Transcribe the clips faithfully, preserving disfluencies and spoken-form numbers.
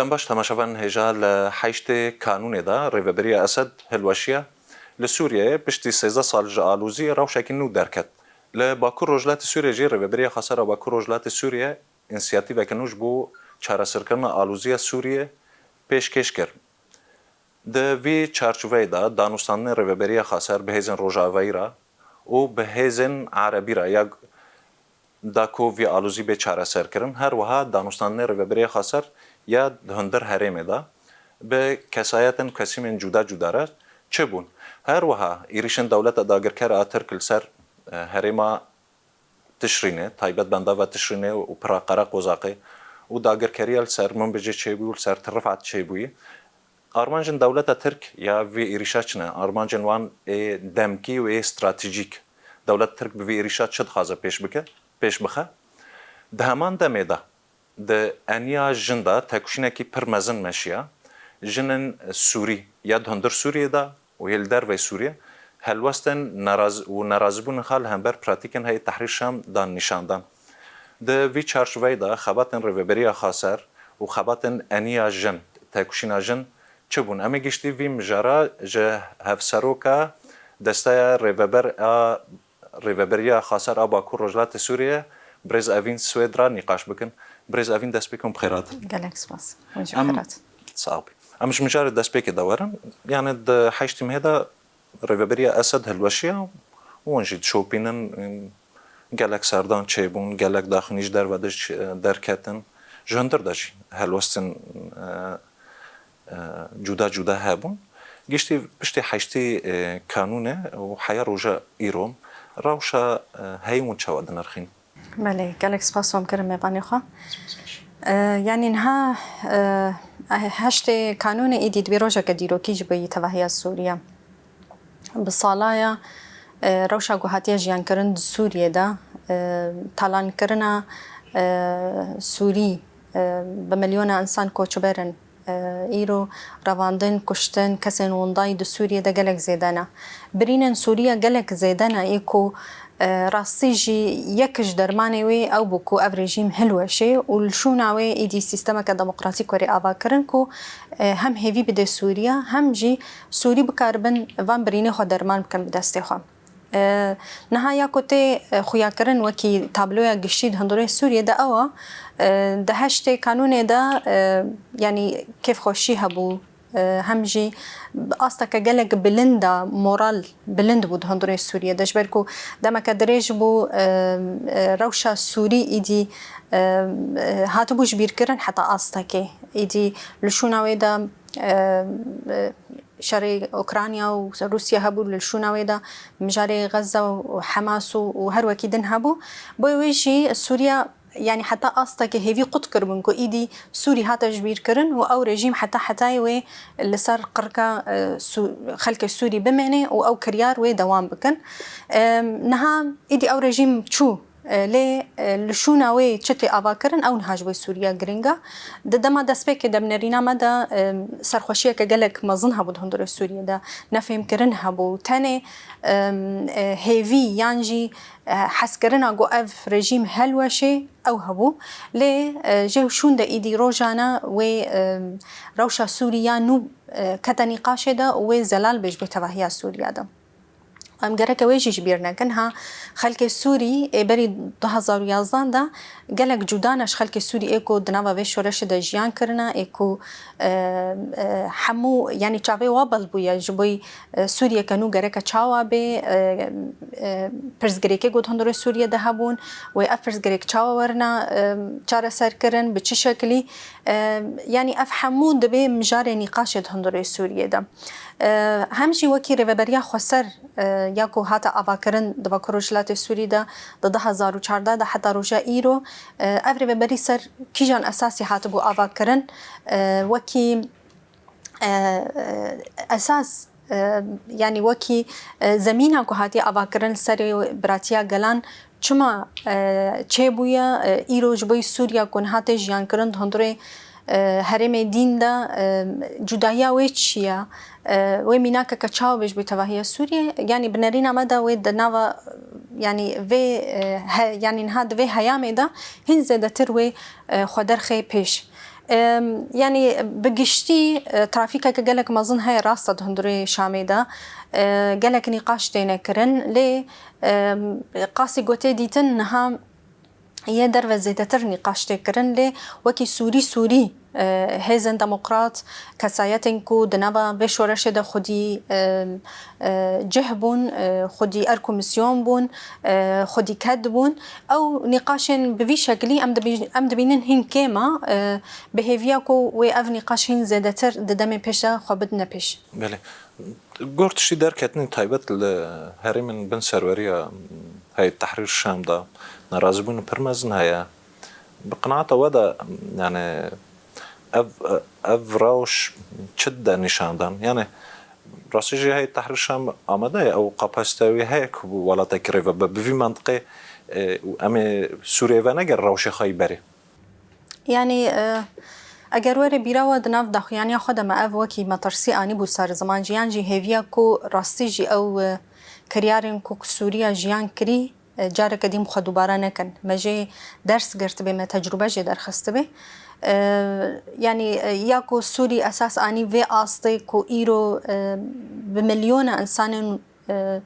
Baş, temaşevan hêja li heştê Kanûnê de Rêveberiya Esed hilweşiya. Li Sûriyeyê piştî sêzdeh sal ji aloziyê rewşekî nû derket. Li Bakur Rojhilatê Sûriyê jî Rêveberiya Xweser a Bakur Rojhilatê Sûriyê însiyatîveke nû ji bo çareserkirina aloziya Sûriyê pêşkêş kir. Di vî çarçoveyê de danûstandinê Rêveberiya Xweser bi hêzên Rojavayî re û bi hêzên Erebî re ya da ku vî alozî bê çareserkirin. Her wiha danûstandinê Rêveberiya Xweser ya di hundir herêmê de bi kesayetên kesîmên cuda cuda re çi bûn. Her wiha êrîşên dewleta dagirker a Tirk li ser, e, herêma Tişrînê, taybet bendava Tişrînê û pira Qereqozaqê û dagirkeriya li ser Minbicê çêbû û li ser Tirifat çêbûyî. Armancên dewleta Tirk ya vê êrîşa çi ne? Armancên wan ê demkî û ê stratejîk. Dewleta Tirk bi vê êrîşa çi dixwaze pêş bike, pêş bixe? Di heman demê de di eniya jin de tekoşînekî pir mezin meşiya. Jinên Sûrî ya di hundir Sûriyê de û yê li dervey Sûriyê helwestên neraz-, û nerazîbûn xwe li hember pratîkên Heyet Tehrîr Şam dan nîşan dan. Di vî çarçoveyê de xebatên Rêveberiya Xweser û xebatên eniya jin, tekoşîna jin çi bûn? Em ê giştî vî mijara ji hevseroka Desteya Rêveber a Rêveberiya Xweser a Bakur Rojhilatê Sûriyê, Birêz Evîn Swêd re nîqaş bikin. Birêz Evîn, destpêkan bi xêr hatin. Gelek spas. Hûn jî bi Em xêr hatin. Sağ ol. Em ji mijarê destpêkê de werin. Yani di heştê mehê de Rêveberiya Esed hilweşiya û hûn jî dişopînin, em, gelek serdan çêbûn, gelek daxuyanî ji derve de jî, e, derketin. Ji hundir de jî helwestin, e, e, cuda cuda hebûn. Giştî piştî heştê, e, Kanûnê û heya roja îro rewşa, e, heyî hûn çawa dinirxîn? Belê, gelek spas wan kirin mêvanê xwe. E, yanî niha, e, heştê Kanûnê êdî dibê rojeke dîrokî ji bo yî tevahiya Sûriye. Bi salaya, e, rewşa ku hatiye jiyankirin di Sûriyê de, e, talankirina, e, Sûrî, e, bi milyona însan koçber in. E, îro revandin, kuştin kesên windayî di Sûriyê de gelek zêde ne. Birînên Sûriye gelek zêde ne, ê ku, e, rastî jî yek ji dermanê wê ew bû ku ev rejîm hilweşê û li şûna wê êdî sîstemeke demokratîk were avakirin ku, e, hem hêvî bide Sûriye, hem jî Sûrî bikaribin van birînê xwe derman bikin bi destê xwe. E, niha ya ku tê, e, xuyakirin wekî tabloya giştî di hundirê Sûriyê de ew e, e, di heştê Kanûnê de, e, yanî kêfxweşî hebû, e, hem jî asteke gelek bilind e, moral bilind bû di hundirê Sûriyê de, ji ber ku demeke dirêj bû, e, e, rewşa Sûrî îdî, e, e, hatibû ji bîrkirin heta astekê. Îdî li şûna wê de, e, e, şerê Ukrayna û Rûsya hebû, li şûna wê de mijarê Xezze û Hemas û, û her wekî din hebû. Bo wê jî Sûriya, yanî heta astekê hêvî qut kiribûn ku îdî Sûrî hate ji bîr kirin û ew rejîm heta hetayê wê li ser qirka, e, Sû-, xelkê Sûrî bimêne û ew kiryar wê dewam bikin. E, niha îdî ew rejîm çû. E, lê, e, li şûna wê çi tê avakirin, ew niha ji bo Sûriya giring e. Di dema destpêkê de bi nerîna me de, e, serxweşiyeke gelek mezin hebû di hundirê Sûriyê de. Nefêmkirin hebû. Tenê, e, e, hêvî yan jî, e, hezkirina ku ev rejîm helweşê ew hebû. Lê, e, jê û şûn de îdî rojane wê, e, rewşa Sûrî ya nû, e, kete nîqaşê de û wê zelal bê ji bo tevahiya Sûriya de. Em gereke wê jî ji bîr nekin. Ha, xelkê Sûrî ê berî du hezar û yazdan de gelek cuda ne ji xelkê Sûrî ê ku di nava vê şoreşê de jiyan kirine, ê ku, e, e, hemû, yanî çavê wa bel bûye ji bo, e, Sûriyeke nû gereke çawa bê, e, e, pirsgirêkê ku di hundirê Sûriyê de hebûn, wê ev pirsgirêk çawa werine, e, çareserkirin, bi çi şekilî, e, yanî ev hemû dibê mijarê nîqaşê di hundirê Sûriyê de. E, hem jî wekî Rêveberiya Xweser, e, ya ku hate avakirin di Bakur Rojhilatê Sûrî de, di du hezar û çardeh de heta roja îro, e, ev rêveberî ser kîjan esasî hatibû avakirin, e, wekî, e, e, esas, e, yanî wekî, e, zemîna ku hatiye avakirin li serê biratiya gelan, çima, e, çêbûye, e, îro ji bo Sûriya ku niha tê jiyankirin di hundirê, e, herêmê dîn de, e, cudahiya wê çi ye? E, wê mînakeke çawa bê ji bo tevahiya Sûriyê? Yanî bi nerîna me de wê di nava, yanî vê, e, he-, yanî niha di vê heyamê de hîn zêdetir wê, e, xwe derxê pêş. Em, yanî bi giştî, e, trafîkeke gelek mezin heye, rast e, di hundirê Şamê de, e, gelek nîqaş têne kirin, lê, em, qasî ku tê dîtin niha yê derve zêdetir nîqaş tê kirin, lê wekî Sûrî Sûrî, e, hêzên demokrat, kesayetên ku di nava vê şoreşê de xwedî, e, e, cih bûn, e, xwedî erk û misyon bûn, e, xwedî ked bûn. Ew nîqaşên bi vî şekilî em dibî-, em dibînin hîn kêm e, e, bi hêviya ku wê ev nîqaş hîn zêdetir di demên pêş de xwe bidine pêş. Belê. Gor tiştî derketinî taybet li herêmên bin serweriya Heyet Tehrîr Şam de nerazîbûn pir mezin heye. Bi qenaeta we de, yani, ev, ev rewş çi dide nîşandan? Yani, rastî jî Heyet Tehrîr Şam amade ye, ew kapasite wî heye ku bi welatekî rê ve be. Bi vî mantiqê, e, û em ê Sûriyê venegerin rewşê xwe yî berê. Yanî, e, eger were bîra we di nav daxuyaniya xwe de me ev wekî metirsî anîbû ser ziman jî, yan jî hêviya ku rastî jî ew, e, kiryarên ku Sûriya jiyan kirî, e, careke dî xwe dubare nekin. Me jê ders girtibê, me tecrûbe jê derxistibê. E, yanî, e, ya ku Sûrî esas anî vê astê ku îro, e, bi milyona insanên, e,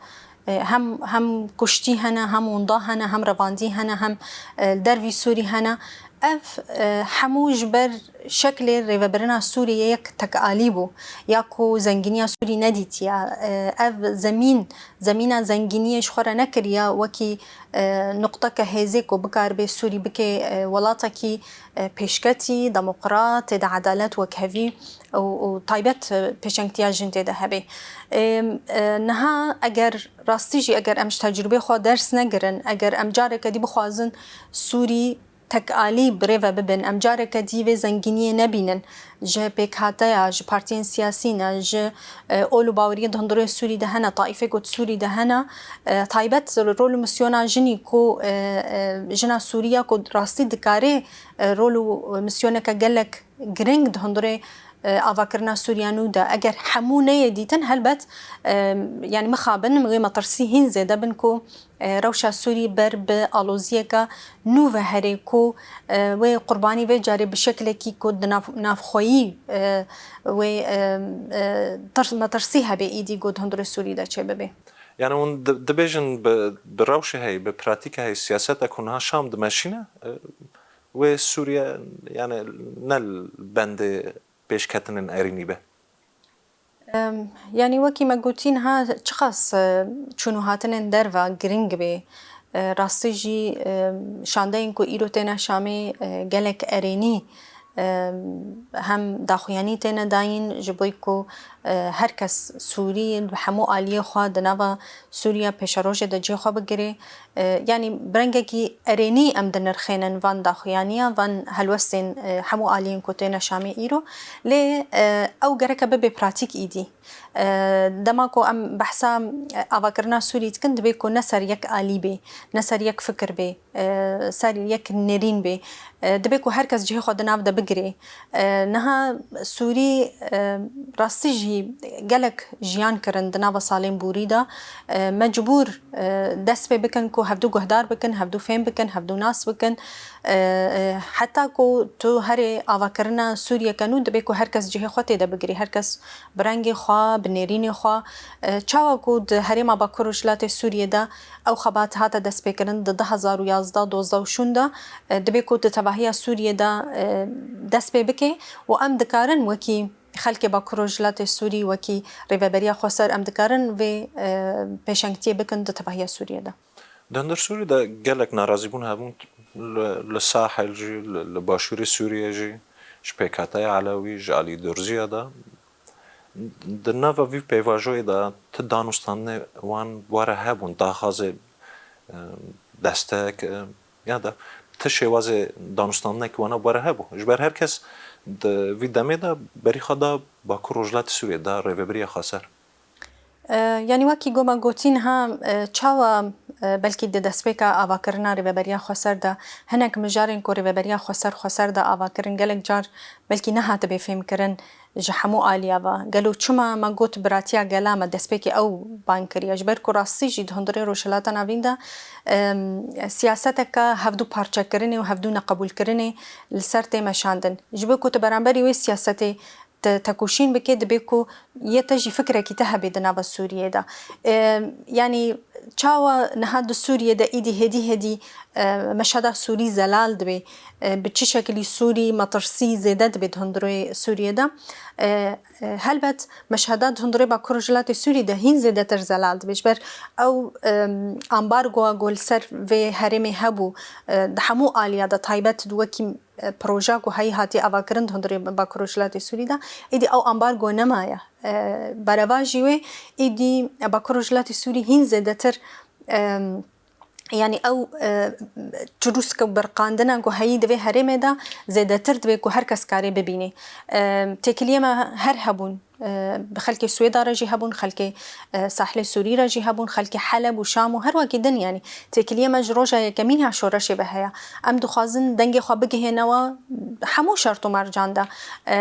e, hem, hem kuştî hene, hem winda hene, hem revandî hene, hem, e, li dervî Sûrî hene. Ev, e, hemû ji ber şeklê rêvebirina Sûriyê yek tekalî bû, ya ku zenginiya Sûrî nedîtiye. E, ev zemîn, zemîna zengîniyê ji xwe re nekiriye, wekî, e, nuqteke hêzê ku bikaribe Sûrî bike, e, welatekî, e, pêşketî, demokrat, tê de edalet, wekhevî û, û taybet, e, pêşengtiya jin tê de hebe. E, e, niha eger rastî jî, eger em ji tecrûbê xwe ders negirin, eger em careke dî bixwazin Sûrî tekalî bi rê ve bibin, em careke dî vê zengîniyê nebînin. Ji pêkhateya, ji partiyên siyasî ne, ji, e, ol û baweriyên di hundirê Sûrî de hene, taîfê ku di Sûrî de hene, e, taybet rol û misyona jinî ku, e, e, jina Sûrî ya ku rastî dikare, e, rol û misyoneke gelek giring di hundirê, e, avakirina Sûriya nû de. Eger hemû neyê dîtin, helbet, e, yanî mixabin, wê metirsî hîn zêde bin ku, e, rewşa Sûrî ber bi aloziyeke nû ve herê ku, e, wê qurbanî vê carê bi şeklekî ku di nav-, navxweyî, e, wê, e, e, tirs-, metirsî hebe îdî ku di hundirê Sûrî de çêbibe. Yani hûn di-, dibêjin bi, bi rewşê heyî, bi pratîka heyî, siyaseta ku niha Şam dimeşîne, e, wê Sûriye, yani, ne li bendê pêşketinên erênî be? Em, yanî wekî me gotî niha çiqas, e, çûn û hatinên derve giring bê, e, rastî jî, e, şandeyên ku îro têne Şamê, e, gelek erênî, e, hem daxuyanî têne dayîn, ji bo ku, e, her kes Sûrî bi hemû aliyê xwe di nava Sûriya pêşerojê de cihê xwe bigire. E, yanî bi rengekî erênî em dinirxênin van daxuyaniya, van helwestên, e, hemû aliyên ku têne Şamê îro. Lê, e, ew gereke bibe pratîk îdî. E, dema ku em behsa, e, avakirina Sûrî dikin, dibê ku ne ser yek alî bê, ne ser yek fikir bê, e, ser yek nêrîn bê. E, dibê ku her kes cihê xwe di nav de bigirê. E, niha Sûrî, e, rastî jî gelek jiyan kirin di nava salên borî de. E, mecbûr, e, dest pê bikin ku hevdu guhdar bikin, hevdu fêm bikin, hevdu nas bikin. E, e, heta ku tu herê avakirina Sûriyeke nû, dibê ku her kes cihê xwe tê de bigirê, her kes bi rengê xwe, bi nêrînê xwe. E, çawa ku di herêma Bakur Rojhilatê Sûriyê de ew xebat hate destpêkirin di du hezar û yazdeh dozdeh û şûn de, e, dibê ku di tevahiya Sûriyê de, e, dest pê bike û em dikarin wekî xelkê Bakur Rojhilatê Sûrî, wekî Rêveberiya Xweser, em dikarin vê, e, pêşengtiyê bikin di tevahiya Sûriyê de. Di hundir Sûrî de gelek narazîbûn hebûn li, li Sahel jî, li, li başûrê Sûriyê jî, ji pêkhateya Elewî, ji alî Durziya de. Di nava vî pêvajoyê de ti danûstandinê wan were hebûn, daxwazê, e, destek, e, ya da ti şêwazê danûstandinekî wana were hebû. Ji ber her kes di vî demê de berî xwe da Bakur Rojhilatê Sûriyê, da Rêveberiya Xweser. E, yanî wekî ku me gotî niha, e, çawa, e, belkî di destpêka avakirina Rêveberiya Xweser de hinek mijarên ku Rêveberiya Xweser, Xweser de ava kirin, gelek car belkî nehatibe fêmkirin, ji hemû aliya ve. Gelo çima me got biratiya gela me destpêkê ew bang kiriye? Ji ber ku rastî jî di hundirê Rojhilata Navîn de, em, siyaseteke hevdu parçekirinê û hevdu neqebûlkirinê li ser tê meşandin. Ji bo ku tu beramberî wê siyasetê te tekoşîn bike, dibe ku yê te jî fikrekî te hebe di nava Sûriyê de. E, yanî çawa niha di Sûriyê de îdî hêdî hêdî, e, meşheda Sûrî zelal dibe? E, bi çi şekilî Sûrî metirsî zêde dibe di hundirê Sûriyê de? E, e, helbet meşheda di hundirê Bakur Rojhilatê Sûrî de hîn zêdetir zelal dibe. Ji ber ew, e, ambargoya ku li ser vê herêmê hebû, e, di hemû aliya de taybet di wekî e, proja ku heyî hatiye avakirin di hundirê Bakur Rojhilatê Sûrî de, êdî ew ambargo nemaye. E, berevajî wê, êdî Bakur Rojhilatê Sûrî hîn zêdetir, e, yanî ew, e, çirûsk û birqandina ku heyî di vê herêmê de zêdetir dibe ku her kes karê bibînê. E, têkiliyê me her hebûn. E, bi xelkê Swêda re jî hebûn, xelkê, e, Sahlê Sûrî re jî hebûn, xelkê Heleb û Şam û her wekî din, yanî têkiliyê me ji roja yekemîn ya şoreşê ve heye. Em dixwazin dengê xwe bigihêne we hemû şert û mercan de. E,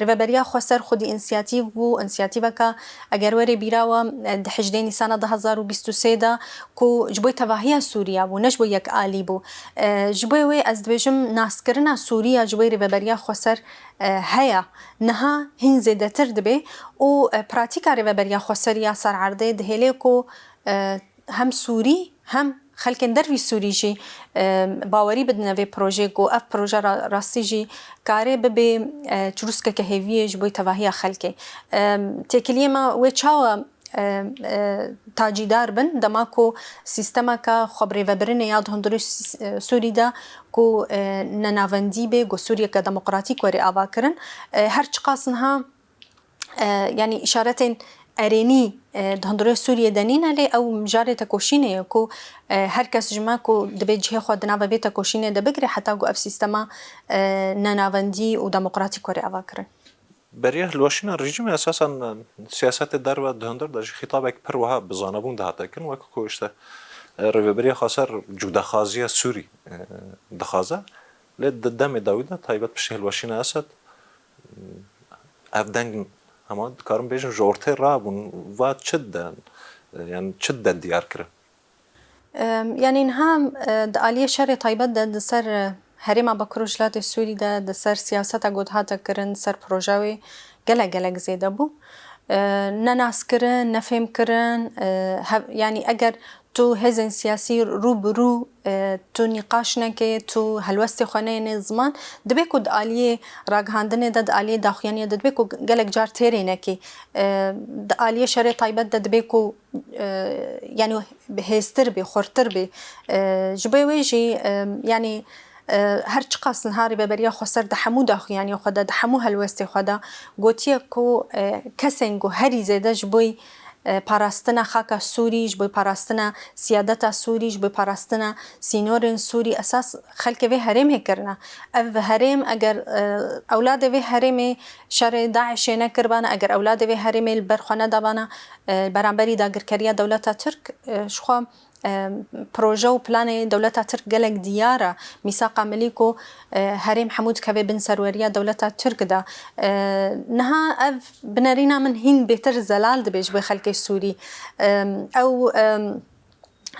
Rêveberiya Xweser xwedî însiyatîv bû, însiyatîveke eger were bîra we, e, di hejdê Nîsana du hazar û bîst û sê de ku ji bo tevahiya Sûriya bû, ne ji bo yek alî bû. E, ji bo wê ez dibêjim naskirina Sûriya ji bo Rêveberiya Xweser e, heye. Niha hîn zêdetir dibe û, e, pratîka Rêveberiya Xweser ya ser erdê dihêle ku, e, hem Sûrî hem xelkên dervî Sûrî jî, e, bawerî bidine vê projeyê ku ev proje ra-, rastî jî kare bibe, e, çirûskeke hêviyê ji bo tevahiya xelkê. E, têkiliyê me wê çawa e, e, tacîdar bin, dema ku sîstemeke xwebrêvebirinê ya di hundirê Sî-, e, Sûrî de ku, e, nenavendî bê, ku Sûriyeke demokratîk were avakirin, e, her çiqas niha, e, yanî îşaretên erênî, e, di hundirê Sûriyê de nîne, lê ew mijarê tekoşînê ye ku, e, her kes ji me ku dibe cihê xwe di nava vê tekoşînê de bigire heta ku ev sîstema, e, nenavendî û demokratîk were avakirin. Beriya hilweşîna rejîmê esasen siyasetê derve di hundir de jî xîtabek pir wiha bi zanebûn dihate kirin, wek ku işte, e, Rêveberiya Xweser cudaxaziya Sûrî, e, dixwaze. Lê di demê dawî de taybet piştî hilweşîna Esed, e, ev deng hema dikarin bêjin ji ortê rabûn, va çi de, e, yani çi de diyar kirin? Em, yanî niha, e, di aliyê şerê taybet de di ser, e, herêma Bakur Rojhilatê Sûrî de, di ser siyaseta ku dihate kirin, ser proja wê gelek, gelek zêde bû. E, ne naskirin, ne fêmkirin, e, hev-, yanî eger tu hêzên siyasî rû bi rû, e, tu nîqaş neke, tu helwestê xwe neyêne ziman, dibe ku di aliyê ragihandinê de, di aliyê daxuyaniyê de dibe ku gelek car têrê nekî. E, di aliyê şerê taybet de dibe ku e, yanî hêztir bê, xurtir bê. E, ji bo wê jî, e, yanî, e, her çiqas niha Rêveberiya Xweser di hemû daxuyaniya xwe de, di hemû helwestê xwe de gotiye ku, e, kesên ku herî zêde ji bo, e, parastina xaka Sûrî, ji bo parastina siyadeta Sûrî, ji bo parastina sînorên Sûrî esas xelkê vê herêmê kirine. Ev herêm eger, e, ewladê vê herêmê şerê DAIŞê nekiribana, eger ewladê vê herêmê li ber xwe nedabana, e, beramberî dagirkeriya dewleta Tirk, e, ji xwe, e, proje û planê dewleta Tirk gelek diyar e. Mîsaqa milî ku, e, herêm hemû dikeve bin serweriya dewleta Tirk de. E, niha ev binerîna min hîn bêtir zelal dibe ji bo xelkê Sûrî. E, ew, e,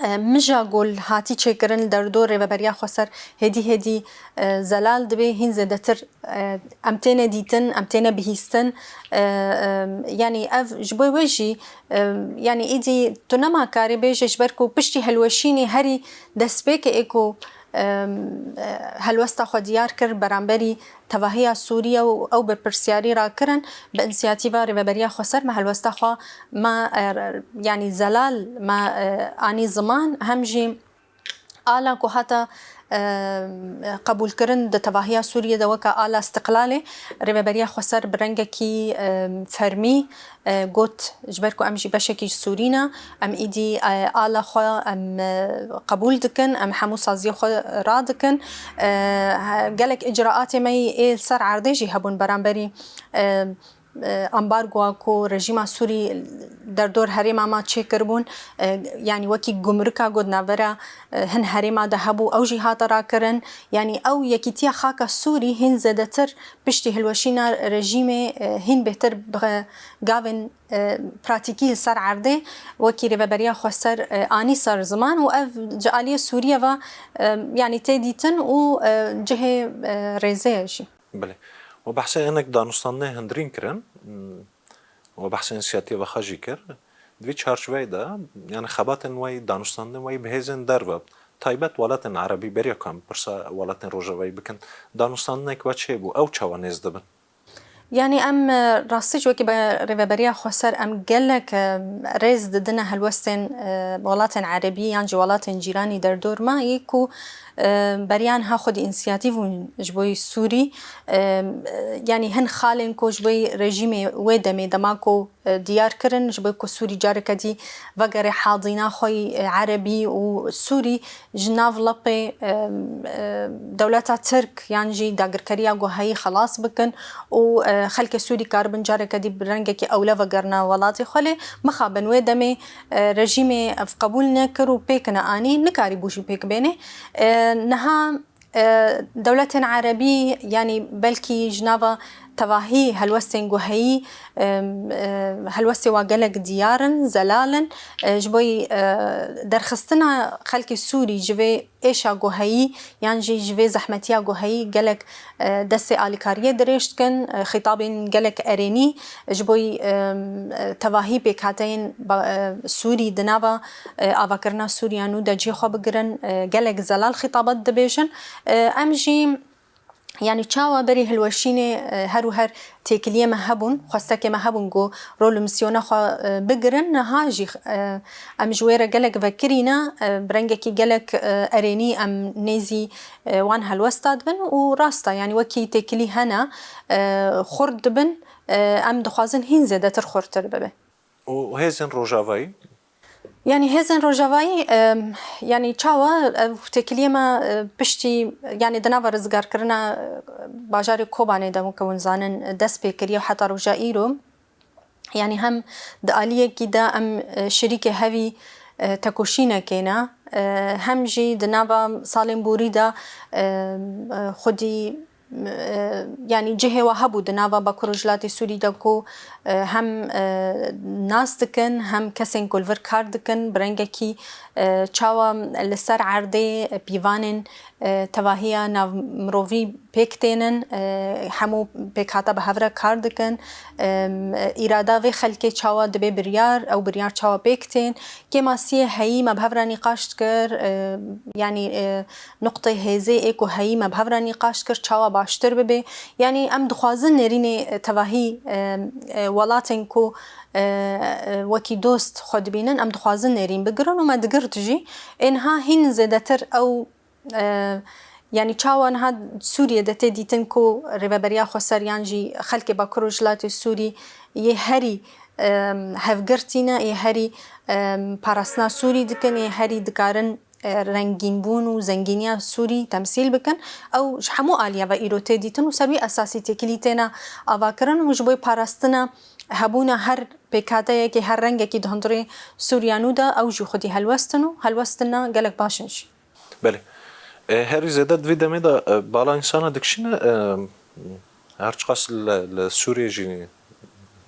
e, mija ku li hatî çêkirin li derdor Rêveberiya Xweser hêdî hêdî, e, zelal dibe, hîn zêdetir, e, em têne dîtin, em têne bihîstin. E, e, yanî ev ji bo we jî, e, yanî îdî tu nema karê bêje ji ber ku piştî hilweşînê herî destpêkê ê ku, e, e, helwesta xwe diyar kir beramberî tevahiya Sûriye û ew berpirsiyarî rakirin, bi însiyatîfa Rêveberiya Xweser me helwesta xwe me, e, yanî zelal me, e, anî ziman, hem jî ala ku hate, e, qebûlkirin di tevahiya Sûriye de weke ala îstiqlalê, Rêveberiya Xweser bi rengekî, e, fermî, e, got, ji ber ku em jî beşekî ji Sûrî ne, em îdî, e, ala xwe em, e, qebûl dikin, em hemû saziyê xwe radikin. E, he-, gelek îcraatê me yê ê li ser erdê jî hebûn beramberî, e, e, ambargoa ku rejîma Sûrî derdor herêma me çêkiribûn, e, yanî wekî gumrika ku di navbera, e, hin herêma de hebû, ew jî hate rakirin. Yanî ew yekîtiya xaka Sûrî hîn zêdetir piştî hilweşîna rejîmê, e, hîn bêhtir bi gavên, e, pratîkî li ser erdê wekî Rêveberiya Xweser, e, anî ser ziman û ev ji aliyê Sûriye ve, e, yanî tê dîtin û, e, cihê, e, rêzê ye jî. Belê. We behsê hinek danûstandinê hundirîn kirin, hmm, we behsê însiyatîfa xwe jî kir. Di vî çarçoveyê de, yanî xebatên we yî, danûstandinên we yî bi hêzên derve, taybet welatên erebî, beriya ku em pirsa welatên rojavayî bikin, danûstandinek we çêbû, ew çawa nêz dibin? Yanî em, e, rastî jî wekî be-, Rêveberiya Xweser em gelek, e, rêz didine helwestên, e, welatên erebî yan jî welatên cîranî derdor me yê ku, e, beriya niha xwedî însiyatîf bûn ji bo yî Sûrî. E, yanî hin xalên ku ji bo yî rejîmê wê demê dema ku, e, diyar kirin, ji bo ku Sûrî careke dî vegere hadîna xwe yî, e, erebî û Sûrî ji nav lepê, e, e, dewleta Tirk yan jî dagirkeriya guheyî xelas bikin û, e, xelkê Sûrî karibin careke dî bi rengekî ewle vegerine welatê xwe. Lê mixabin wê demê, e, rejîmê ev qebûl nekir û pêk neanî, nikarîbû jî pêk bêne. E, niha, e, dewletên erebî, yanî belkî ji nava tevahî helwestên guheyî, e, e, helwestê wa gelek diyar in, zelal in. E, ji bo yî, e, derxistina xelkê Sûrî ji vê êşa guheyî yan jî ji vê zehmetiya guheyî gelek, e, destê alîkariyê dirêj dikin, e, xîtabên gelek erênî ji bo yî, e, e, tevahî pêkhateyên ba-, e, Sûrî di nava, e, avakirina Sûriya nû de cihê xwe bigirin, e, gelek zelal xîtabat dibêjin. E, em jî Yanî çawa berî hilweşînê, e, her û her têkiliyê me hebûn, xwestekê me hebûn ku rol û misyona xwe, e, bigirin, niha jî, e, em ji wê re gelek vekirî ne, e, bi rengekî gelek, e, erênî em nêzî, e, wan helwesta dibin û rast e, yanî wekî têkilî hene, e, xurt dibin, e, em dixwazin hîn zêdetir xurtir bibe. Û hêzên rojavayî? Yanî hêzên rojavayî, em, yanî çawa ev têkiliyê me, e, piştî, yanî di nava rizgarkirina, e, bajarê Kobanê de, weke hûn zanin, dest pê kiriye û heta roja îro, yanî hem di aliyekî de em, e, şirîkê hevî, e, tekoşînekê ne, e, hem jî di nava salên borî de, e, e, xwedî, e, yanî cihê we hebû di nava Bakur Rojhilatê Sûrî de ku, e, hem, e, nas dikin, hem kesên ku li vir kar dikin, bi rengekî, e, çawa li ser erdê pîvanên, e, tevahiya navmirovî pêk tênin, e, hemû pêkhata bi hev re kar dikin, e, îrada vê xelkê çawa dibe biryar, ew biryar çawa pêk tên, kêmasiyê heyî me bi hev re nîqaş dikir, e, yanî, e, nuqtê hêzê ê ku heyî me bi hev re nîqaş kir, çawa baştir bibe. Yanî em dixwazin nêrînê, e, tevahî, e, e, welatên ku, e, e, wekî dost xwe dibînin, em dixwazin nêrîn bigirin û me digirt jî. Ê niha hîn zêdetir ew, e, yanî çawa niha Sûriyê de tê dîtin ku Rêveberiya Xweser yan jî xelkê Bakur Rojhilatê Sûrî yê herî, e, hevgirtî ne, yê herî, e, parastina Sûrî dikin, yê herî dikarin e, rengînbûn û zengîniya Sûrî temsîl bikin. Ew ji hemû aliya ve îro tê dîtin û ser wî esasî têkilî têne avakirin û ji bo parastina hebûna her pêkhateyekê, her rengekî di hundirê Sûriya nû de ew jî xwedî helwest in û helwestina gelek baş in jî. Belê. E, herî zêde di vî demê de, e, bala însana dikişîne, e, her çiqas li, li Sûriyê jî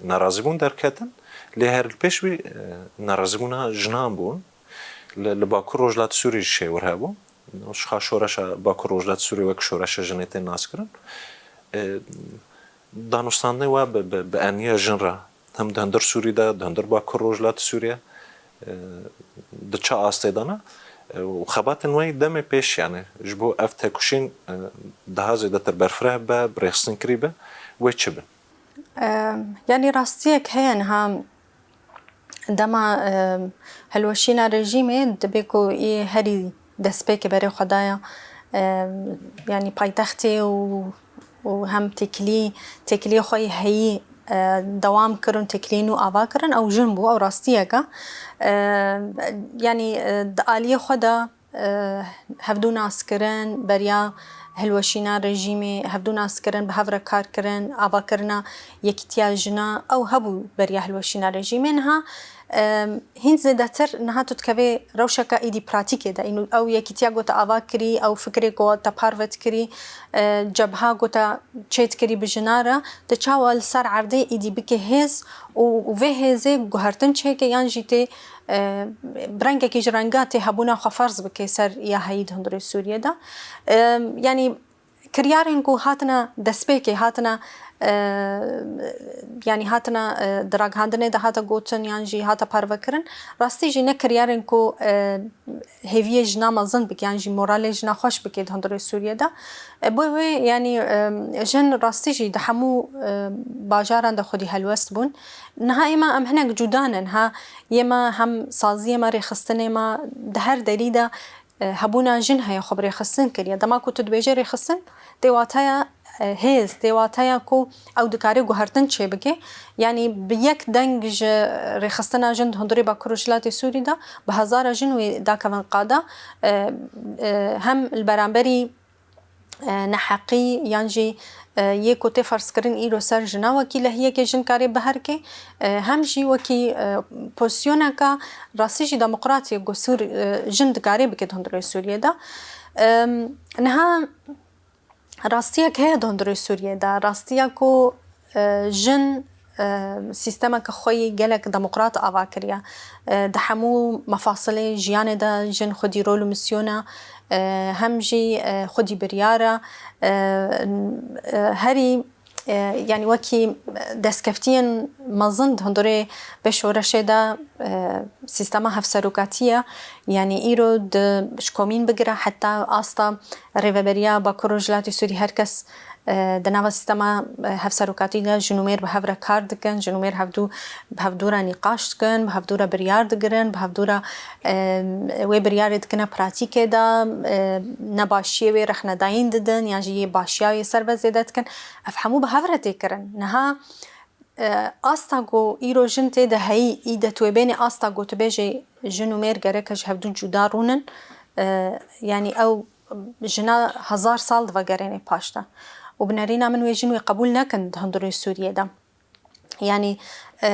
nerazîbûn derketin, lê her li pêş wî, e, nerazîbûna jinan bûn. Li, li Bakur Rojhilat Sûrî jî şêwir hebû. Ji xwe şoreşa Bakur Rojhilat Sûrî wek şoreşa jinê tên naskirin. E, danûstandinê we bi, bi, bi eniya jin re, him di hundir Sûrî de, di hundir Bakur Rojhilat Sûrî, e, di çi astê de ne? E, û xebatên we yî demê pêş, yanî ji bo ev tekoşîn, e, daha zêdetir berfireh be, bi rêxistinkirî be, wê çi bin? Em, yanî rastiyek heye niha dema, em, hilweşîna rejîmê dibe ku î herî destpêkê berê xwe daye, em, yanî paytextê û, û hem têkilî, têkiliyê xwe yê heyî, e, dewam kirin, têkiliyê nû ava kirin, ew jin bû, ew rastiyek e. Em, yanî, e, di aliyê xwe de, e, hevdû naskirin, beriya hilweşîna rejîmê, hevdû naskirin, bi hev re kar kirin, avakirina yekîtiya jina, ew hebû beriya hilweşîna rejîmê. Niha, em, hîn zêdetir niha tu dikevê rewşeka êdî pratîkê de. Îno ew yekîtiya ku te ava kirî, ew fikrê ku te parve dikirî, e, cebha ku te çêdikirî bi jina re, tu çawa li ser erdê êdî bike hêz û, û vê hêzê guhertin çêke yan jî tê, e, bi rengekî ji renga tê hebûna xwe ferz bike ser ya heyî di hundirê Sûriyê de. E, yanî kiryarên ku hatine destpêkê, hatine, e, yanî hatine, e, di ragihandinê de hate gotin yan jî hate parvekirin, rastî jî ne kiryarên ku, e, hêviyê jina mezin bike yan jî moralê jina xweş bike di hundirê Sûriyê de. E, bo wê, yanî, e, jin rastî jî di hemû, e, bajaran de xwedî helwest bûn. Niha êma em hinek cuda ne. Niha yê me hem saziyê me, rêxistinê me di her derî de, e, hebûna jin heye xwe bi rêxistin kiriye. Dema ku tu dibêje rêxistin, tê wateya, e, hêz, tê wateya ku ew dikare guhertin çêbike. Yanî bi yek deng ji rêxistina jin di hundirê Bakur Rojhilatê Sûrî de bi hezara jin wê dakevin qada, e, e, hem li beramberî, e, neheqî yan jî, e, yê ku tê ferzkirin îro ser jina wekî lehiyekê jin karê biherike, e, hem jî wekî, e, pozîsyoneka rastî jî demokratî ku Sûr-, e, jin dikarê bike di hundirê Sûriyê de. E, niha rastiyek heye di hundirê Sûriyê de, rastiya ku, e, jin, e, sîstemeke xwe yî gelek demokrat ava kiriye. E, di hemû mefasilê jiyanê de jin xwedî rol û misyona, e, hem jî, e, xwedî biryara, e, e, herî, e, yanî wekî destkeftiyên mezin di hundirê vê şoreşê de, e, sîstema hevserokatî ye. Yanî îro di, ji komîn bigire heta asta rêveberiya Bakur Rojhilatê Sûrî her kes, e, di nava sîstema, e, hevserokatî de jin û mêr bi hev re kar dikin, jin û mêr hevdû, bi hevdû re nîqaş dikin, bi hevdû re biryar digirin, bi hevdû re, e, wê biryarê dikine pratîkê de, e, nebaşiyê wê rexnedayîn didin, yan jî yê başiya wê ser ve zêde dikin. Ev hemû bi hev re tê kirin. Niha, e, asta ku îro jin tê de heyî, î de tu wê bênê asta ku tu bêjê jin û mêr gereke ji hevdû cuda rûnin, e, yanî ew jina hezar sal divegerêne paş de. Û bi nerîna min wê jin wê qebûl nekin di hundirê Sûriyê de. Yanî, e,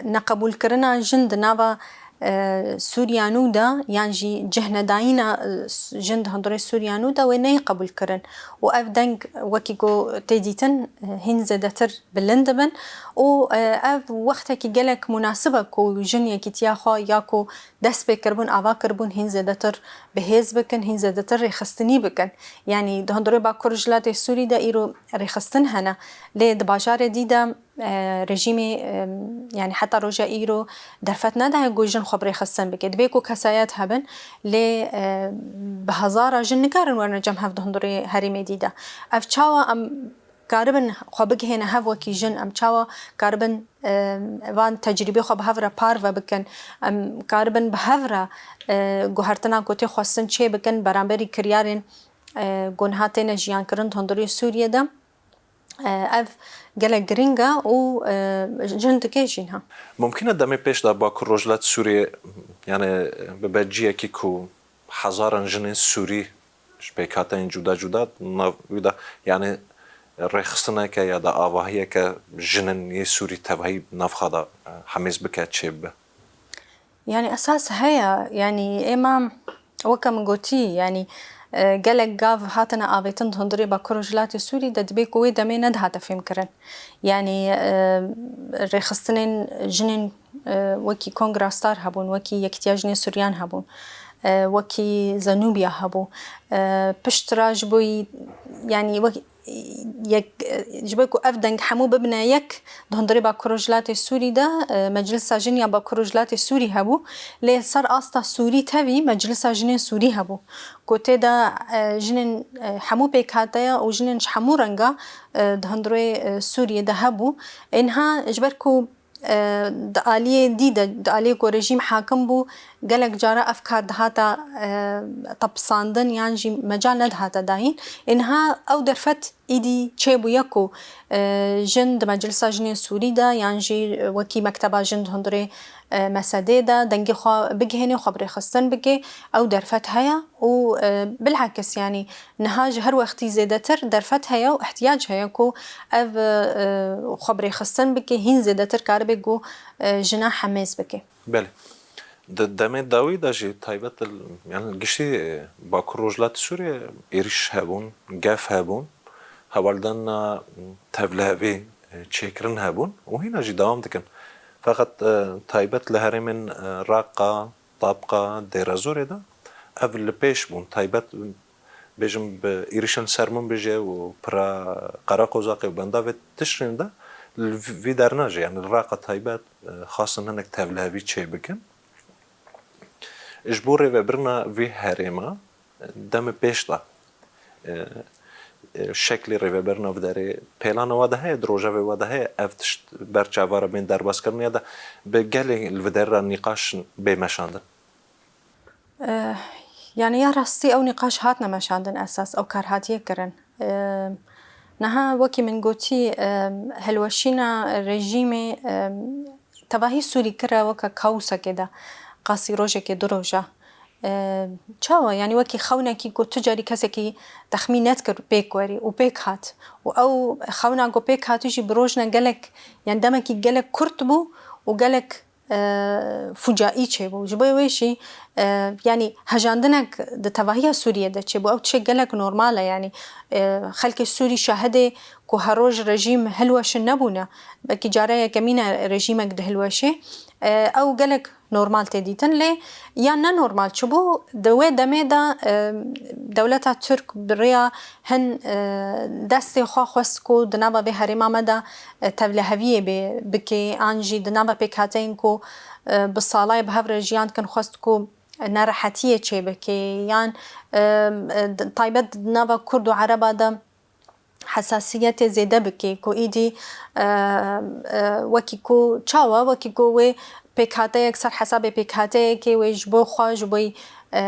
neqebûlkirina jin di nava, e, Sûriya nû de yan jî cihnedayîna, e, jin di hundirê Sûriya nû de wê neyê qebûlkirin. Û ev deng wekî ku tê dîtin, e, hîn zêdetir bilind dibin û, e, ev wextekî gelek munasib e ku jin yekîtiya xwe ya ku dest pê kiribûn, ava kiribûn, hîn zêdetir bi hêz bikin, hîn zêdetir rêxistinî bikin. Yanî di hundirê Bakur Rojhilatê Sûrî de îro rêxistin hene. Lê di bajarê dî de, e, rejîmê, e, yanî heta roja îro derfet nedaye ku jin xwe bi rêxistin bike. Dibê ku kesayet hebin, lê, e, bi hezara jin nikarin werine cem hev di hundirê herêmê dî de. Ev çawa em karibin xwe bigihêne hev wekî jin, em çawa karibin, e, van tecrîbê xwe bi hev re parve bikin, em karibin bi hev re, e, guhertina ku tê xwestin çê bikin beramberî kiryarên, e, ku niha têne jiyankirin di hundirê Sûriyê de. E, ev gelek giring e û, e, jin dike jî niha. Mumkin e demê pêş de Bakur Rojhilat Sûriyê, yani, bibe ciyekî ku hezaran jinên Sûrî ji pêkhateyên cuda cuda nav wî de, yani, rêxistineke ya da avahiyeke jinên yê Sûrî tevahî nav xwe de, e, hemêz bike, çêbibe? Yani esas heye, yani êma weke min gotî, yani, e, gelek gav hatine avêtin di hundirê Bakur Rojhilatê Sûrî de, dibê ku wê demê nedihate fêmkirin. Yani, e, rêxistinên jinên, e, wekî Kongra Star hebûn, wekî Yekîtiya Jinê Suryan hebûn, e, wekî Zenûbiya hebû. E, piştre ji bo, yani, wek-, yek, ji ber ku ev deng hemû bibine yek, di hundirê Bakur Rojhilatê Sûrî de, e, Meclisa Jin ya Bakur Rojhilatê Sûrî hebû, lê ser asta Sûrî tevî Meclisa Jinên Sûrî hebû, ku tê de, e, jinên, e, hemû pêkhateya û jinên ji hemû renga, e, di hundirê, e, Sûriyê de hebû. Ê niha ji ber ku, e, di aliyê dî de, di aliyê ku rejîm hakim bû, gelek cara ev kar dihata, e, tepisandin yan jî mecal nedihata dayîn. Ê niha ew derfet Îdî çêbûye ku, e, jin di Meclisa Jinên Sûrî de yan jî wekî Mekteba Jin di hundirê, e, mesedê de dengê xwe bigihêne, xwe bi rêxistin bike, ew derfet heye û, e, bilhekis, yanî niha ji her wextî zêdetir derfet heye û ihtiyac heye ku ev, e, xwe bi rêxistin bike, hîn zêdetir karibe ku, e, jina hemêz bike. Belê. Di demê dawî de jî taybet li, yani giştî, e, Bakur Rojhilatê Sûriyê êrîş hebûn, gef hebûn, hewaldana tevlihevî, e, çêkirin hebûn û hîna jî dewam dikin. Feqet, e, taybet li herêmên, e, Raqa, Tabqa, Dêrezorê de ev li pêş bûn. Taybet bêjim, bi êrîşên ser Minbicê û pira Qereqozaqê û benda vê tiştên de li vî derna jî, yani li Raqa taybet, e, xwestin hinek tevlihevî çêbikin. Ji bo rêvebirina vî herêma, e, demê pêş de, e, e, şeklê rêvebirina vê derê, pêlana we de heye, di rojevê we de heye, ev tişt ber çava re bên derbazkirin ya de bi gelê li vê derê re nîqaş bê meşandin? Eh, yani ya rastî ew nîqaş hatine meşandin esas, ew kar hatiye kirin. Eh, niha wekî min gotî, eh, hilweşîna rejîmê, eh, tevahî Sûrî kire weke kaosekê de, qasî rojekê du roja. Eh, çawa? Yani wekî xewnekî ku tu carî kesekî texmîn nedikir pêk werî û pêk hat. Û ew xewna ku pêk hatî jî bi rojne gelek, yani demekî gelek kurt bû û gelek e, fucaî çêbû. Ji bo wê jî, e, yanî hejandinek di tevahiya Sûriyê de çêbû. Ew tişek gelek normal e, yanî, e, xelkê Sûrî şahidê ku her roj rejîm hilweşin nebûne. Belkî cara yekemîn e rejîmek dihilweşê. E, ew gelek normal tê dîtin, lê ya ne normal çi bû? Di wê demê de, e, dewleta Tirk bi rêya hin, e, destê xwe xwest ku di nava vê herêma me de, e, tevliheviyê bê, bikê, an jî di nava pêkhateyên ku, e, bi sala ye bi hev re jiyan dikin, xwest ku nerehetiyê çêbikê, yan, e, e, di, taybet di nava Kurd û Ereba de hesasiyetê zêde bikê, ku îdî, e, e, wekî ku çawa, wekî ku wê pêkhateyek ser hesabê pêkhateyekê wê ji bo xwe, ji bo, e, e,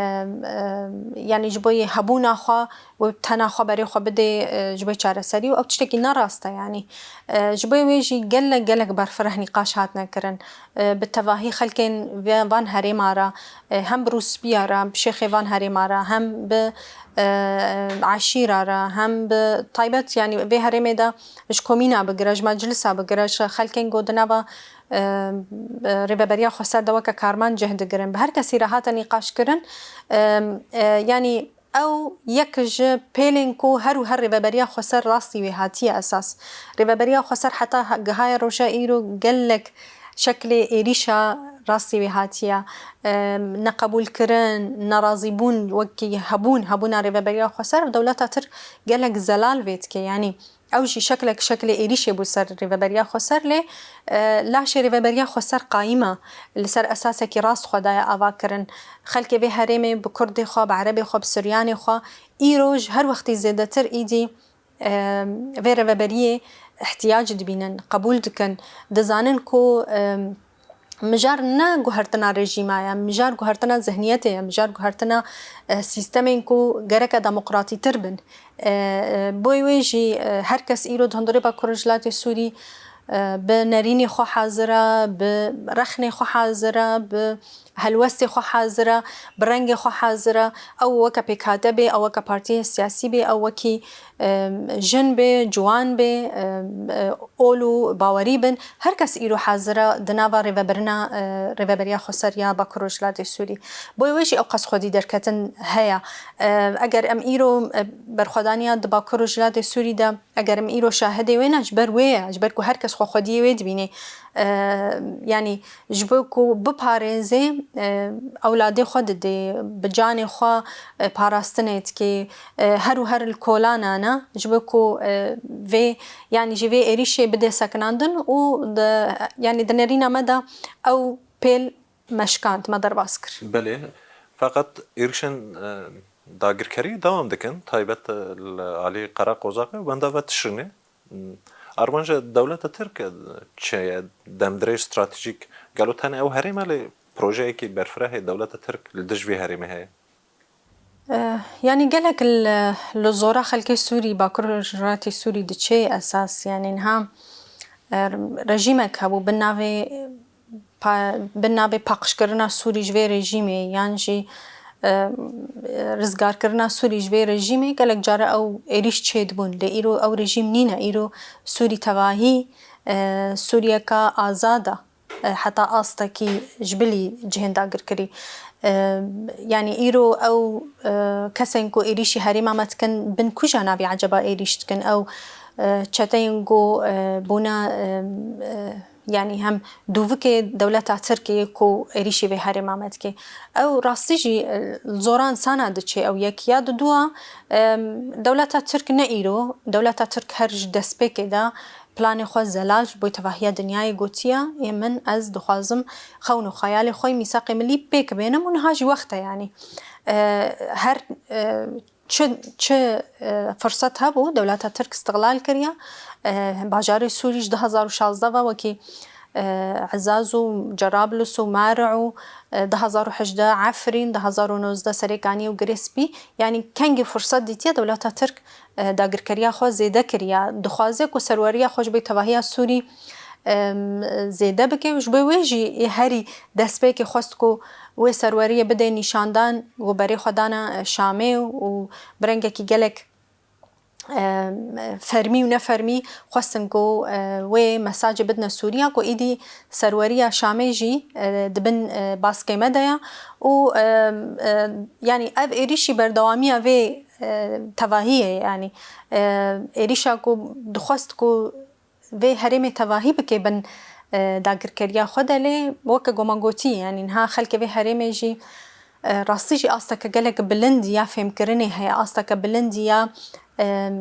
yanî ji bo yê hebûna xwe, wê tena xwe berê xwe bidê, e, ji bo çareserî û ew tiştekî nerast e, yanî. E, ji bo wê jî gelek, gelek berfireh nîqaş hatine kirin. E, bi tevahî xelkên ve-, van herêma re, e, hem bi Rûspiya re, bi şêxê van herêma re, hem bi, e, eşîra re, hem bi taybet, yanî vê herêmê de ji komîna bigire, ji meclisa bigire, ji xelkên ku di nava, e, e, Rêveberiya Xweser de weke karmend cih digirin. Bi her kesî re hate nîqaş kirin. E, e, yanî ew yek ji pêlên ku her û her Rêveberiya Xweser rastî wê hatiye esas. Rêveberiya Xweser heta ha-, gihaye roja îro gelek şeklê êrîşa rastî wê hatiye, em, neqebûlkirin, nerazîbûn, wekî hebûn, hebûna Rêveberiya Xweser, dewleta Tirk gelek zelal vê dike. Yanî ew jî şeklek şeklê êrîşê bû ser Rêveberiya Xweser, lê, e, laşê Rêveberiya Xweser qayîm e, li ser esasekî rast xwe daye ava kirin. Xelkê vê herêmê bi Kurdê xwe, bi Erebê xwe, bi Suryanê xwe, îro ji her wextî zêdetir îdî e, vê rêveberiyê ihtiyac dibînin, qebûl dikin, dizanin ku, e, mijar ne guhertina rejîma ye, mijar guhertina zihniyetê ye, mijar guhertina, e, sîstemên ku gereke demokratîtir bin. E, e, bo wê jî, e, her kes îro di hundirê Bakur Rojhilatê Sûrî, e, bi nerînê xwe hazir e, bi rexnê xwe hazir e, bi helwestê xwe hazir e, bi rengê xwe hazir e, ew weke pêkhate bê, ew weke partiyê siyasî bê, ew wekî, em, jin bê, ciwan bê, em, e, ol û bawerî bin, her kes îro hazir e di nava rêvebirina, e, Rêveberiya Xweser ya Bakur Rojhilatê Sûrî. Bo wê jî ew qas xwedî derketin heye. E, eger em îro, e, berxwedaniya di Bakur Rojhilatê Sûrî de Eger em îro şahidê wê ne, ji ber wê ye, ji ber ku her kes xwe xwediyê wê dibîne. E, yanî ji bo ku biparêzê, e, ewladê xwe didê, bi canê xwe, e, parastinê dikê, e, her û her li kolana ne, ji bo ku, e, vê, yanî ji vê êrîşê bidê sekinandin û di, yanî di nerîna me de ew pêl meşkand, me derbas kir. Belê, feqet êrîşên, e, dagirkerî dewam dikin, taybet, e, li alî Qereqozaqê û benda ve Tişrînê. Armanca dewleta Tirk, e, çi ye? Demdirêj stratejîk, gelo tenê ew herêm e, lê projeyekî berfireh ê dewleta Tirk li dij vê herêmê heye? Eh, yanî gelek li, li zora xelkê Sûrî, Bakur Rojhilatê Sûrî diçê esas, yanî niha, eh, rejîmek hebû bin navê pa-, bin navê paqijkirina Sûrî ji vê rejîmê yan jî, eh, rizgarkirina Sûrî ji vê rejîmê gelek cara ew êrîş çêdibûn. Lê îro ew rejîm nîne, îro Sûrî tevahî, eh, Sûriyeka azad e. E, heta astekî ji bilî cihên dagirkirî. E, yanî îro ew, e, kesên ku êrîşî herêma me dikin, bin kuja navî eceba êrîş dikin? Ew, e, çeteyên ku, e, bûne, e, e, yanî hem dûvikê dewleta Tirkiyê ku êrîşî vê herêma me dike. Ew rastî jî, e, li zora insana diçê ew yek. Ya didûa, e, dewleta Tirk ne îro, dewleta Tirk her ji destpêkê de planê xwe zelal ji bo tevahiya dinyayê gotiye, ê min, ez dixwazim xewn û xeyalê xwe yê mîsaqê milî pêk bênim û niha jî wext e, yanî. E, her, e, çi, çi, e, firset hebû, dewleta Tirk îstiqlal kiriye. E, bajarê Sûrî ji du hezar û şazdeh ve wekî, e, Ezaz û Cerablus û Marî û, e, du hezar û hejdeh Efrîn, du hezar û nozdeh Serêkaniyê û Girê Spî. Yanî kengî firset dîtiye dewleta Tirk e, dagirkeriya xwe zêde kiriye. Dixwaze ku serweriya xwe ji bo tevahiya Sûrî, em, zêde bike û ji bo wê jî herî destpêkê xwest ku wê serweriyê bide nîşandan ku berê xwe dane, e, Şamê û bi rengekî gelek, em, fermî û nefermî xwestin ku, e, wê mesajê bidine Sûriya ku îdî serweriya Şamê jî, e, di bin, e, baskê me de ye û, e, e, yanî ev êrîşî berdewamiya vê, e, tevahiyê ye, yanî, e, êrîşa ku dixwest ku vê herêmê tevahî bike bin, e, dagirkeriya xwe de, lê weke ku me gotî, yanî niha xelkê vê herêmê jî, e, rastî jî asteke gelek bilind ya fêmkirinê heye, asteke bilind ya, e,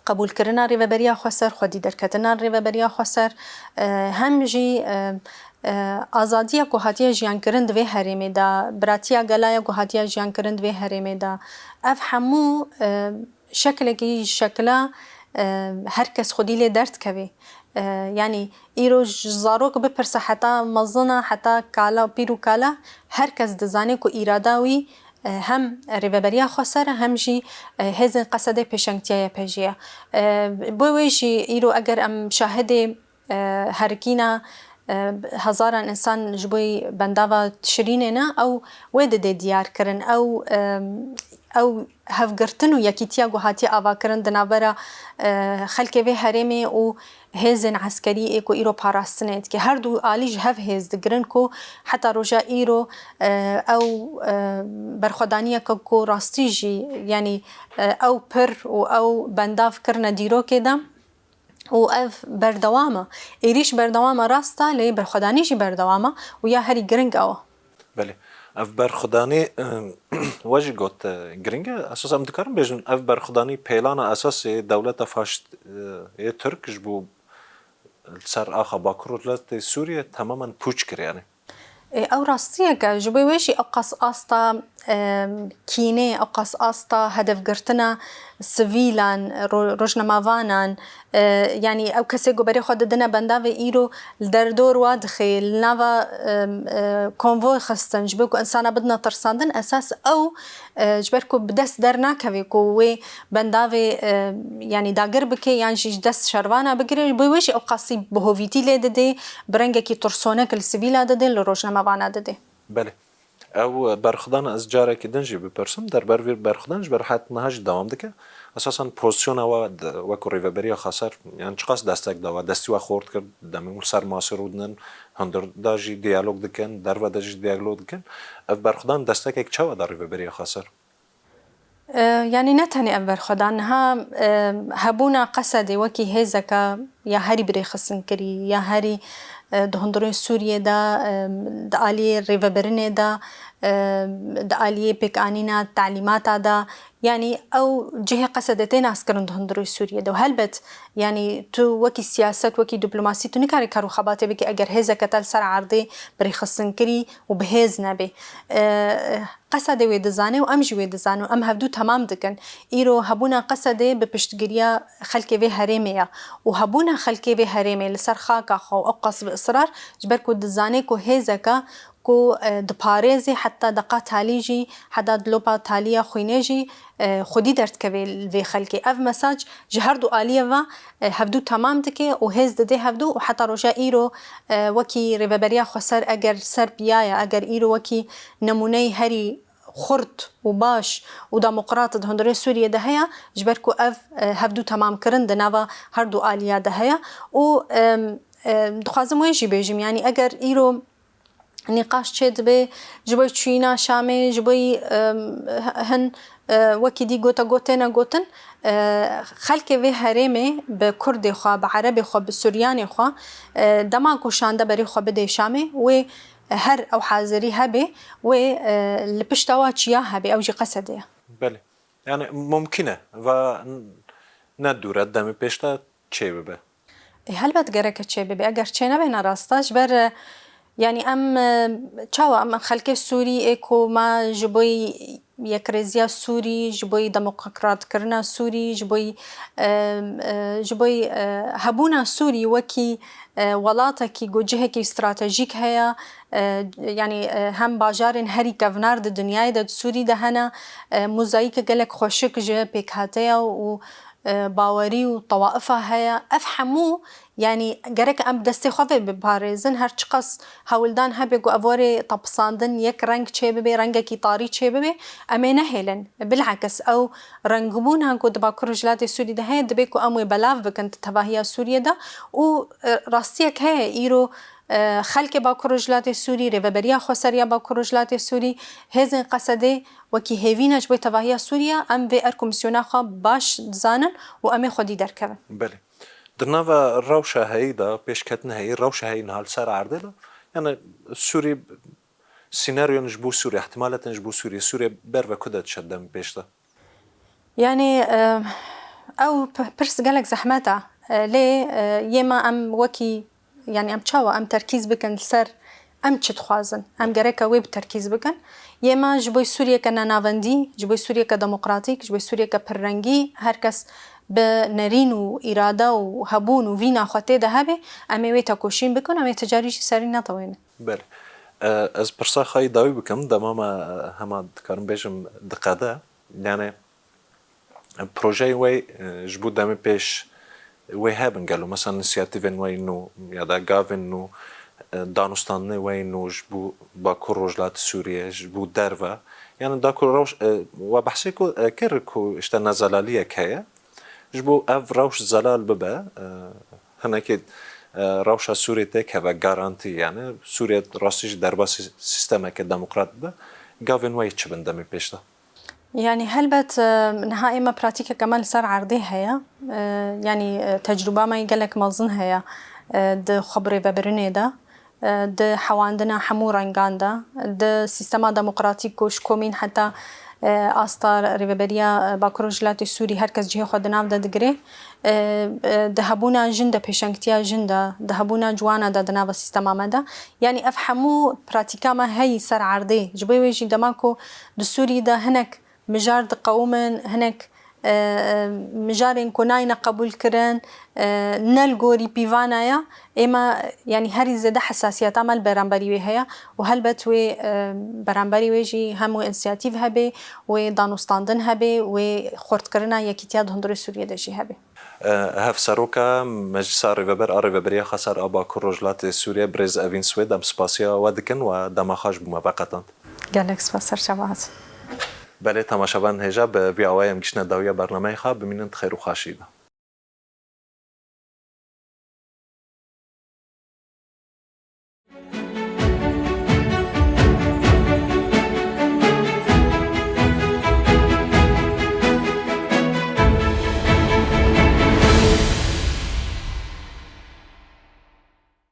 qebûlkirina rêveberiya xweser, xwedî derketina rêveberiya xweser, e, hem jî, e, e, azadiya ku hatiye jiyankirin di vê herêmê de, biratiya gela ya ku hatiye jiyankirin di vê herêmê de, ev hemû, e, şekilekî ji şekila, e, her kes xwedî lê derdikeve. E, yanî îro ji zarok bipirse heta mezina, heta kala, pîr û kala, her kes dizane ku îrada wî, e, hem Rêveberiya Xweser e, hem jî, e, hêzên Qesedê pêşengtiya Y P J'ê ye. E, bo wê jî îro eger em şahidê, e, herikîna, e, hezaran însan ji bo bendava Tişrînê ne, ew wê didê diyar kirin. Ew, e, ew hevgirtin û yekîtiya ku hatiye avakirin di navbera, e, xelkê vê herêmê û hêzên eskerî ê ku îro parastinê dike. Her du alî ji hev hêz digirin ku heta roja îro, e, ew, e, berxwedaniyeke ku rastî jî, yanî, e, ew pir û ew bendav kirine dîrokê de û ev berdewam e. Êrîş berdewam e, rast e, lê berxwedanî jî berdewam e û ya herî giring ew e. Belê. Ev berxwedanî, e, we jî got, e, giring e. Esas em dikarin bêjin, ev berxwedanî pêlana esasê dewleta faşîst, e, yê Tirk ji bo li ser axa Bakur û Rojhilatê Sûriyê temamen pûç kir, yanî. Ê, ew rastiyek e. Ji bo wê jî ew qas asta, e, kînê, ew qas asta hedefgirtina sivîlan, ro-, rojnamavanan, e, yanî ew kesê ku berê xwe didine bendavê îro li derdor wa dixê, li nava, e, e, konvoy xistin, ji bo ku insana bidine tirsandin, esas ew, e, ji ber ku bi dest dernakeve ku wê bendavê, e, yanî dagir bike yan jî ji dest şervana bigire, ji bo wê jî ew qasî bi hovîtî lê didê, bi rengekî tirsonek li sivîla didê, li rojnamevana didê. Belê. Ew berxwedana ez carekî din jî bipirsim, derber vê berxwedan ji ber het niha jî dewam dike. Esasen pozisyona we de, wekî Rêveberiya Xweser, yani çiqas destek da we, destî we xort kir, demê li ser masê rûdinin, hundir de jî diyalog dikin, derve de jî diyalog dikin. Ev berxwedan destekek çawa da Rêveberiya Xweser? E, yanî ne tenê ev berxwedan, niha, e, hebûna Qesedê wekî hêzeke ya herî birêxistinkirî, ya herî, e, di hundirên Sûriyê de, e, di aliyê rêvebirinê de, e, di aliyê pêkanîna telîmata de, yanî ew cihê Qesedê tê naskirin di hundirê Sûriyê de. Û helbet, yanî tu wekî siyaset, wekî diplomasî, tu nikarî kar û xebatê bikî eger hêzeke te li ser erdê birêxistinkirî û bi hêz nebê. E, Qesedê wê dizane û em jî wê dizanin û em hevdû temam dikin. Îro hebûna Qesedê bi piştgiriya xelkê vê herêmê ye û hebûna xelkê vê herêmê li ser xaka xwe û ew qas bi israr, ji ber ku dizane ku hêzeke ku, e, diparêzê heta deqa talî jî, heta dilopa talî ya xwînê jî, e, xwedî derdikeve li vê xelkê. Ev mesaj ji her du aliyê ve, e, hevdû temam dike û hêz dide hevdû û heta roja îro, e, wekî Rêveberiya Xweser eger ser piya ye, eger îro wekî nemûneyê herî xurt û baş û demokrat di hundirê Sûriyê de heye, ji ber ku ev, e, hevdû temamkirin di nava her du aliya de heye û, em, em, dixwazim wê jî bêjim, yanî eger îro nîqaş çêdibe ji bo çûyîna Şamê, ji bo, em, hin, e, wekî dî gote got têne gotin, e, xelkê vê herêmê bi Kurdê xwe, bi Erebê xwe, bi Suryanê xwe, e, dema ku şande berê xwe bidê Şamê, wê her ew hazirî hebe, wê, e, li pişta wa çiya hebe, ew jî qesede ye. Belê. Yani mumkin e. Va n-, ne dûr e, demê pêş de çê bibe. E, helbet gereke çê bibe. Eger çê nebe ne rast e. Ji ber, e, yani em, e, çawa em xelkê Sûrî ê ku me ji bo yekrêziya Sûrî, ji bo demokratkirina Sûrî, ji bo, e, e, ji bo, e, hebûna Sûrî wekî, e, welatekî ku cihekî stratejîk heye, e, yani, e, hem bajarên herî kevnar di dinyayê de, di Sûrî de hene, e, mozayîke gelek xweşik ji pêkhateya û, e, bawerî û tewaifa heye. Ev hemû, yani, gerek em bi destê xwe vê biparêzin, her çiqas hewldan hebe ku ev warê tepisandin yek reng çê bibe, rengekî tarî çê bibe, em ê nehêlin. Bilakis ew rengbûna ku di Bakur Rojhilatê Sûrî de heye, dibe ku em wê belav bikin di tevahiya Sûriyê de û, e, rastiyek heye îro, e, xelkê Bakur Rojhilatê Sûrî, Rêveberiya Xweseriya Bakur Rojhilatê Sûrî, hêzên Qesedê wekî hêvî ne ji bo tevahiya Sûriye, em vê erk û misyona xwe baş dizanin û em ê xwedî derkevin. Belê. Di nava rewşa heyî de, pêşketina heyî, rewşa heyî niha li ser erdê de, yani Sûrî, sînaryon ji bo Sûrî, ihtimalatên ji bo Sûrî, Sûrî ber ve ku de diçe dem pêş de? Yani, e, ew p-, pirs gelek zehmet e. E, lê, e, yê me em wekî, yani em çawa em terkîz bikin li ser em çi dixwazin? Em gereke wê bi terkîz bikin. Yê me ji bo Sûriyeke nenavendî, ji bo Sûriyeke demokratîk, ji bo Sûriyeke pirrengî, her kes bi nerîn û îrade û hebûn û vîna xwe tê de hebe, em ê wê tekoşîn bikin, em ê ti carî jî serî netewênin. Belê. E, ez pirsa xwe yî dawî bikim, dema me, e, hema dikarim bêjim diqede. Yani, projeyên wê, e, ji bo demê pêş wê hebin gelo. Mesela, însiyatîvên wê nû ya da gavên nû, e, danûstandinê wê nû ji bo Bakur Rojhilatê Sûriyê, ji bo derve. Yani, Bakur Roj-, e, we behsê ku, e, kir ku işte nezelaliyek heye. Ji bo ev rewş zelal bibe, e, hinekî, e, rewşa Sûriyê têkeve garantî, yani Sûriye rastî jî derbasî sîstemeke demokrat bibe, gavên wê çi bin demê pêş de? Yani helbet, e, niha ême pratîkeke me li ser erdê heye. E, yani, e, tecrûba me yê gelek mezin heye, e, di xwe birêvebirinê de, e, di hewandina hemû rengan de, di sîstema demokratîk ku ji komîn heta, e, asta Rêveberiya, e, Bakur Rojhilatê Sûrî her kes cihê xwe di nav de digire, e, e, di hebûna jin de, pêşengtiya jin de, di hebûna ciwana de di nava sîstema me de. Yani ev hemû pratîka me heyî ser erdê. Ji bo wê jî dema ku di Sûrî de hinek mijar diqewimin, hinek, e, e, mijarên ku nayne qebûlkirin, e, ne li gorî pîvana ye, ême, yanî herî zêde hesasiyeta me li beramberî wê heye û helbet wê, e, beramberî wê jî hem wê însiyatîv hebe, wê danûstandin hebe, wê xurtkirina yekîtiya di hundirê Sûriyê de jî hebe. E, Hevseroka Meclisa Rêveber a Rêveberiya Xweser a Bakur Rojhilatê Sûriyê, birêz Evîn Swêd, em spasiya we dikin, we dema xwe ji bo me veqetand. Gelek spas, ser çava hat. Belê, temaşevan hêja, bi vî awayê em giştine dawiya bernameyê xwe, bimînin di xêr û xweşî de.